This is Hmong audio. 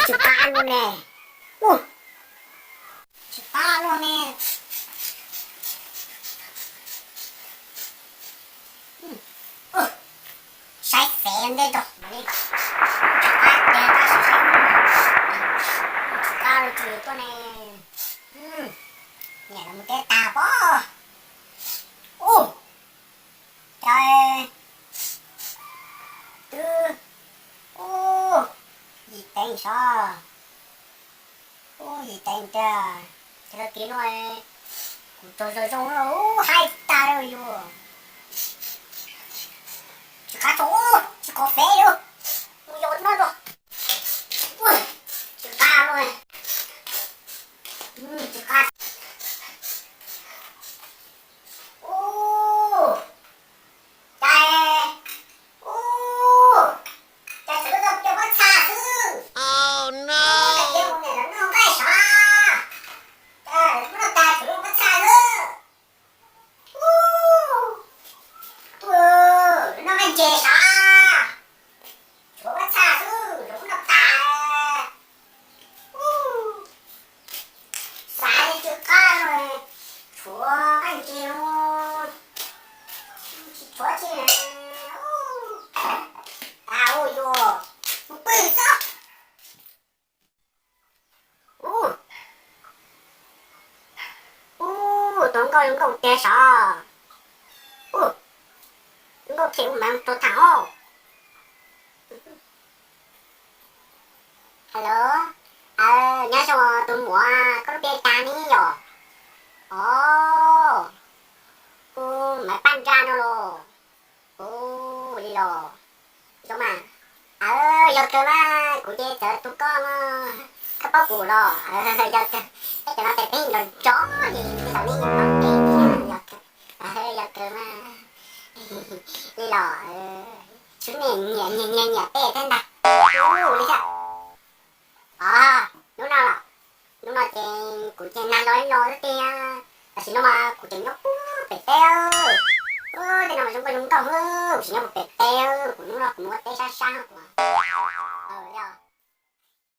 Tsis qab luaj ne. Tsis qab luaj ne. Saib xev ntej rau li, tsis qab tiag tab sis saib tsis qab luaj tsis tuaj ne. Niam lawv mus teb tag pob. Ub, cov twb, ub, yim teev sov. Ub, yim teev tiag. Ces tag kis no kuv tsaug zog zoo, ub, haib tag li yus. Tsis qab tso, tsis qab fev li. Mus yos no rau. Tsis qab, tsis qab. Ub, cas, ub, cas tsuas muaj cov pob txha xwb. Ub, cas cia kuv niam lawv noj nqaij sav, cas lawv muab noj tas tsuas muaj pob txha xwb. Ub, ub, lawv noj nqaij ntses sav, tshuav pob txha xwb, lawv muab noj tas. Ub, xav li tsis qab no, tshuav nqaij ntses no, tsis tshuav tsi. Ub, tas ua yus mus pw xwb. Ub, ub, tus nkauj zoo nkauj tiag sav. Ub, zoo nkauj khe ub mev rau tham os. Hello, nyob zoo tus muam, koj lub npe cas ne yom? Os, kuv Maiv Paj Nra no los. Ub, li los. Zoo mas. Aw, yog kawg mas, kuv ces txawv tus koj no, koj paub kuv los. Yog kawg, peb cov no tes peb nrov nrov li, tej zaum nej yeej paub peb thiab. Yog kawg, yog kawg mas. Li los, tsis, nej nyiam nyiam nyiam peb thiab ntag. Ub, li thiab. Os, hnub no los, hnub no ces kuv ces nag los ib los xwb tiag, tam sim no mas kuv tseem nyob puag pem teb. Ub, tej no mas zoo nkauj zoo nkauj, kuv tseem nyob puag pem teb, kuv hnub no kuv mus ua teb sab sab kuv.